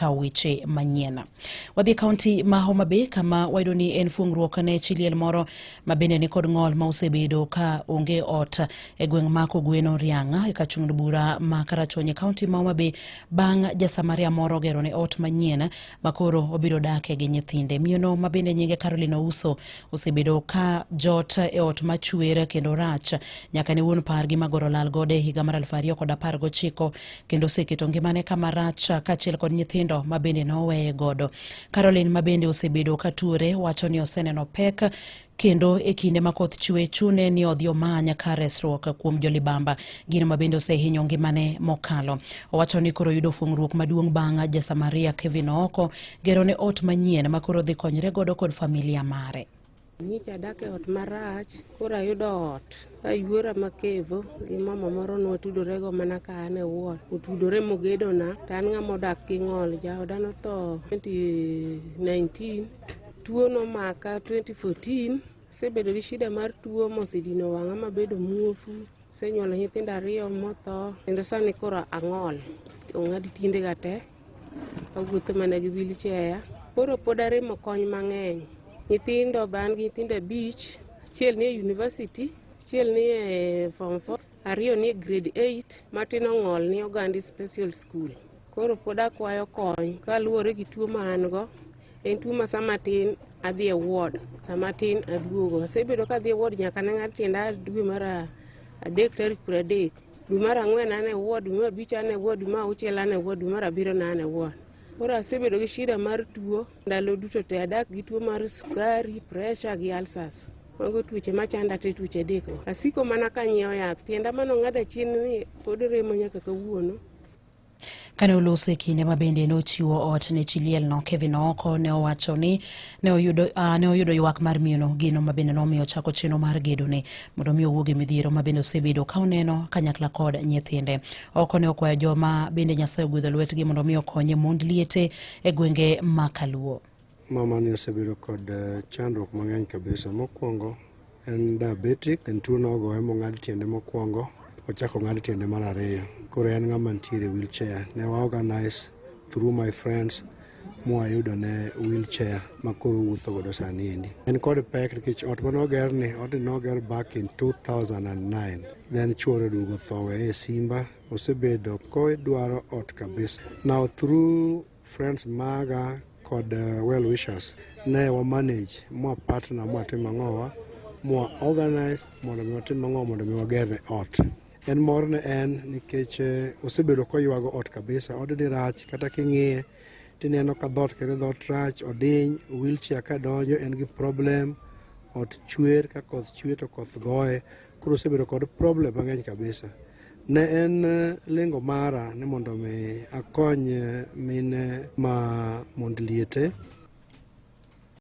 Kawo weche manyien. Wadhi e kaunti ma Homa Bay kama wayudo ni en fuong'ruok ne chi liel moro ma bende ni kod ng'ol ma osebedo ka onge ot e gweng' ma Kogweno Riang' e kachung' bura ma Karachuonyo e kaunti ma Homa Bay bang' jasamaria moro ogero ne ot manyien ma koro obiro dake gi nyithinde. Miyono ma bende nyinge Caroline Ouso osebedo ka jot e ot machwer kendo rach nyaka ne wuon pargi magoro lal godo e higa mar 2019 kendo oseketo ngimane kama rach kaachiel kod nyithindo ma bende noweye godo. Caroline ma bende osebedo ka tuore wacho ni oseneno pek kendo e kinde ma koth chwe chune ni odhi omany kar resruok kuom jolibamba, gino ma bende osehinyo ngimane mokalo. Owacho ni koro yudo fuong'ruok maduong' bang' Jasamaria Kevin Ooko gero ne ot manyien ma koro dhi konyre godo kod familia mare. Nyicha adak e ot marach, koro ayudo ot. Ka yuora ma Kevo gi mama moro nwatudorego mana ka an e ward. Otudore mogedona, to an ng'ama odak gi ng'ol. Jaoda notho 2019, tuo nomaka 2014. Asebedo gi shida mar tuo mosedino wang'a mabedo muofu. Asenyuolo nyithindo ariyo motho, kendo sani koro ang'ol. Ong'ad tiendega te. Awuotho mana gi wheelchair. Koro pod aremo kony mang'eny. Nyithindo be an gi nyithindo abich, achiel nie university, achiel nie form four, ariyo nie grade eight, matin ong'ol ni Ogandi Special School. Koro pod akwayo kony kaluwore gi tuo ma an go. En tuo ma sama tin adhi e ward, sama tin aduogo. Asebedo ka adhi e ward nyaka ne ng'ad tienda dwe mar adek tarik 30. Dwe mar ang'wen an e ward, dwe mar abich an e ward, dwe mar auchiel an e ward, dwe mar abiriyo na an e ward. Koro asebedo gi shida mar tuo ndalo duto te, adak gi tuo mar sukari, pressure gi ulcers. Mago tuoche machanda te, tuoche adek go. Asiko mana kanyiewo yath. Tienda mane ong'ada chien ni pod remo nyaka kawuono. Kane oloso e kinde ma bende nochiwo ot ne chi lielno, Kevin Ooko ne owacho ni ne oyudo, ne oyudo ywak mar miyono, gino ma bende nomiyo ochako chenro mar gedone mondo mi owuog e midhiero ma bende osebedo ka oneno kanyakla kod nyithinde. Ooko ne okwayo joma bende Nyasaye ogwedho lwetgi mondo mi okonye mond liete e gwenge ma Kaluo. Mama ni osebedo kod chandruok mang'eny kabisa. Mokwongo en diabetic, en tuo nogoye mong'ad tiende mokwongo, ochako ong'ad tiende mar ariyo. Koro en ng'ama nitiere e wheelchair. Ne wa organize through my friends mwayudo ne wheelchair ma koro owuotho godo sani endi. En kod pek nikech ot mane ogerni, odni noger back in 2009. Then chuore oduogo otho oweye e simba, osebedo kodwaro ot kabisa. Now through friends maga kod well wishers ne wa manage mwa partner mwatimo ang'owa mwa organize mondo mi watim ang'o mondo mi wagerne ot. En mor ne en nikech osebedo koywago ot kabisa. Odni rach kata king'iye tineno ka dhoot kendo dhoot rach, odiny, wheelchair kadonjo en gi problem, ot chwer ka koth chwe to koth goye. Koro osebedo kod problem mang'eny kabisa. Ne en lengo mara ni mondo mi akony mine ma mond liete.